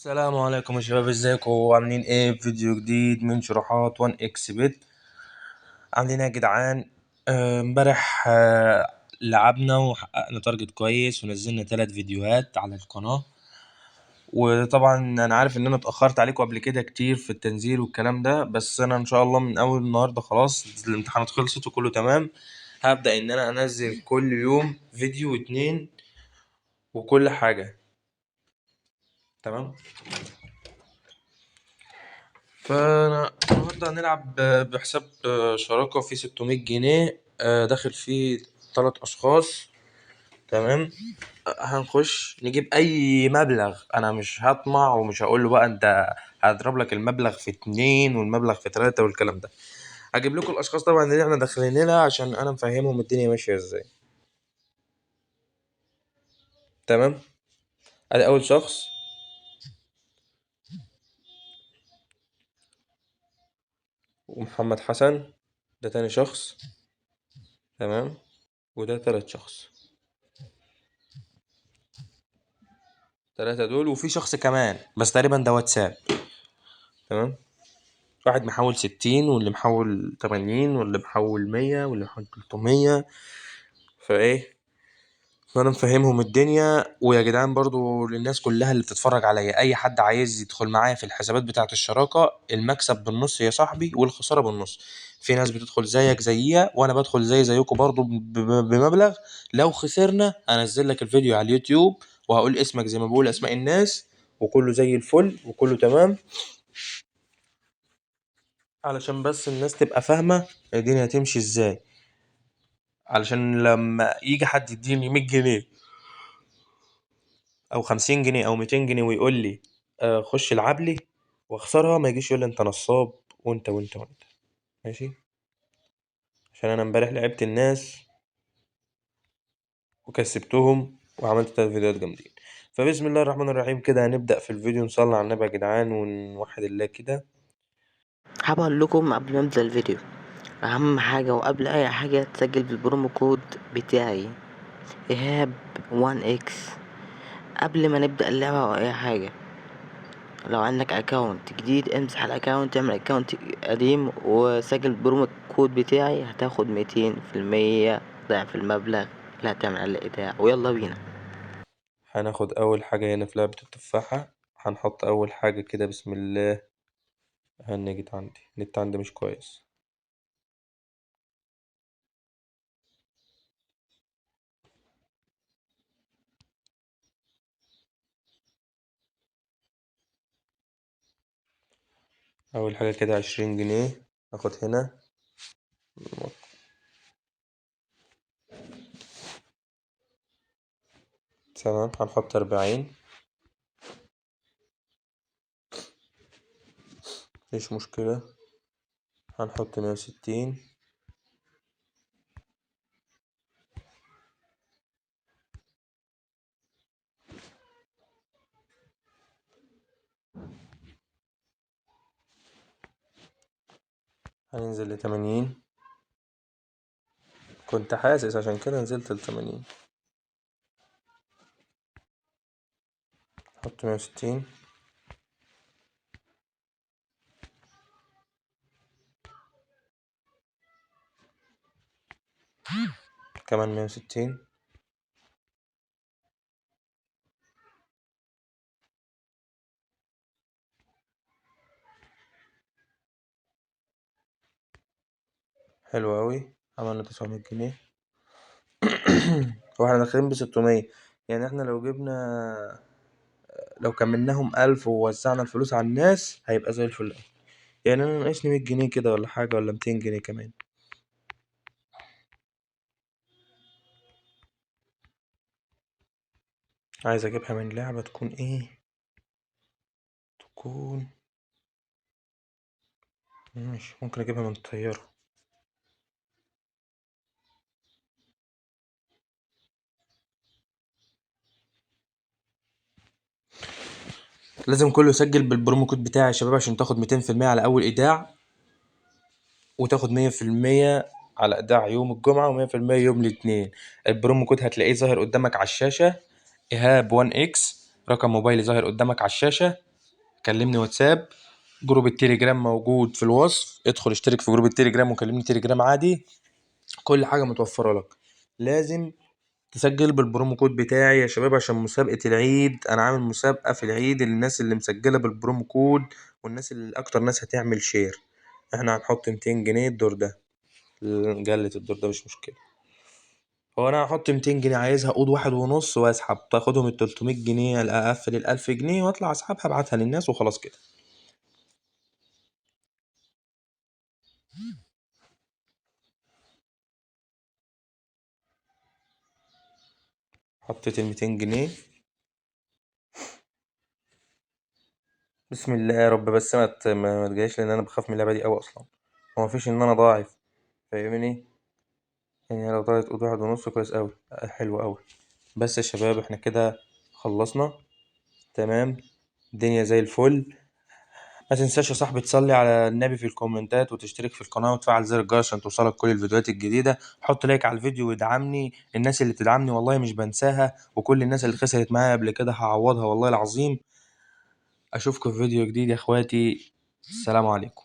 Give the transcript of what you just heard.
السلام عليكم يا شباب، ازيكم وعاملين ايه؟ في فيديو جديد من شروحات 1 اكس بت. عاملين ايه يا جدعان؟ امبارح لعبنا وحققنا target كويس ونزلنا 3 فيديوهات على القناة. وطبعا انا عارف ان انا اتأخرت عليكم قبل كده كتير في التنزيل والكلام ده، بس انا ان شاء الله من اول النهارده خلاص الامتحانات خلصت وكله تمام، هبدأ ان انا انزل كل يوم فيديو 2 وكل حاجة تمام. فانا النهارده هنلعب بحساب شراكة فيه 600 جنيه، داخل فيه 3 اشخاص تمام. هنخش نجيب اي مبلغ، انا مش هطمع ومش هقول له بقى انت هضرب لك المبلغ في 2 والمبلغ في 3 والكلام ده. هجيب لكم الاشخاص طبعا اللي احنا داخلين لها عشان انا مفهمهم الدنيا ماشية ازاي تمام. ادي اول شخص، ومحمد حسن ده تاني شخص تمام، وده تالت شخص، 3 دول، وفي شخص كمان بس تقريبا ده واتساب تمام. واحد محول 60 واللي محول 80 واللي محول 100 واللي محول 300. فايه، فانا مفهمهم الدنيا. ويا جدعان برضو للناس كلها اللي بتتفرج عليا، اي حد عايز يدخل معايا في الحسابات بتاعه الشراكة، المكسب بالنص يا صاحبي والخسارة بالنص. في ناس بتدخل زيك زيها، وانا بدخل زي زيكم برضو بمبلغ. لو خسرنا انزل لك الفيديو على اليوتيوب وهقول اسمك زي ما بقول اسماء الناس، وكله زي الفل وكله تمام، علشان بس الناس تبقى فاهمة الدنيا هتمشي ازاي. علشان لما يجي حد يديني 100 جنيه او 50 جنيه او 200 جنيه ويقول لي خش العب لي واخسرها، ما يجيش يقول لي انت نصاب وانت وانت وانت ماشي. عشان انا امبارح لعبت الناس وكسبتهم وعملت 3 فيديوهات جامدين. فبسم الله الرحمن الرحيم كده هنبدأ في الفيديو، نصلي على النبي يا جدعان ونوحد الله كده. حابب اقول لكم قبل ما ابدا الفيديو، اهم حاجة وقبل اي حاجة تسجل بال promo code بتاعي ايهاب 1 اكس قبل ما نبدا اللعبة او اي حاجة. لو عندك account جديد امسح ال account، اعمل account قديم وسجل بال promo code بتاعي، هتاخد ميتين في المية ضعف المبلغ اللي هتعمل عليه ايداع. ويلا بينا. هناخد اول حاجة هنا في لعبه التفاحة، هنحط اول حاجة كده بسم الله. هنجت عندي النت عندي مش كويس. اول حاجة كده 20 جنيه ناخد هنا، تمام. هنحط 40، مفيش مشكلة. هنحط 160، هننزل لتمانين. كنت حاسس عشان كده نزلت لتمانين. حط 160، كمان 160، حلو أوي. عملنا 900 جنيه. واحنا داخلين بستمية، يعني احنا لو جبنا، لو كملناهم 1000 ووزعنا الفلوس على الناس هيبقى زي الفل أوي. يعني انا ناقصني 100 جنيه كده ولا حاجة، ولا 200 جنيه كمان. عايز اجيبها من لعبة تكون ايه، تكون ماشي. ممكن اجيبها من الطيارة. لازم كله يسجل بال promo code بتاعي يا شباب عشان تاخد ميتين في المية على أول إيداع، وتاخد مية في المية على إيداع يوم الجمعة، ومية في المية يوم الاثنين. ال promo code هتلاقيه ظاهر قدامك على الشاشة، إيهاب 1 إكس، رقم موبايلي ظاهر قدامك على الشاشة. كلمني واتساب، group التليجرام موجود في الوصف، ادخل اشترك في group التليجرام وكلمني تليجرام عادي، كل حاجة متوفرة لك. لازم تسجل بال promo code بتاعي يا شباب عشان مسابقة العيد، انا عامل مسابقة في العيد للناس اللي مسجلة بال promo code والناس اللي اكتر ناس هتعمل share. احنا هنحط 200 جنيه الدور ده، جلت الدور ده مش مشكلة. هو انا هحط 200 جنيه، عايزها قود 1.5 واسحب، تاخدهم ال 300 جنيه، اقفل ال 1000 جنيه واطلع اسحبها ابعتها للناس وخلاص كده. حطيت ال 200 جنيه، بسم الله يا رب، بس ما تجيش لان انا بخاف من اللعبة دي قوي اصلا. هو مفيش ان انا ضاعف، فاهمني؟ يعني لو طلعت قود 1.5 كويس قوي، حلو قوي. بس يا شباب احنا كده خلصنا، تمام، الدنيا زي الفل. ما تنساش يا صاحبي تصلي على النبي في الكومنتات وتشترك في القناة وتفعل زر الجرس عشان توصلك كل الفيديوهات الجديدة. حط like على الفيديو وادعمني، الناس اللي بتدعمني والله مش بنساها، وكل الناس اللي خسرت معايا قبل كده هعوضها والله العظيم. اشوفكم في فيديو جديد يا اخواتي، السلام عليكم.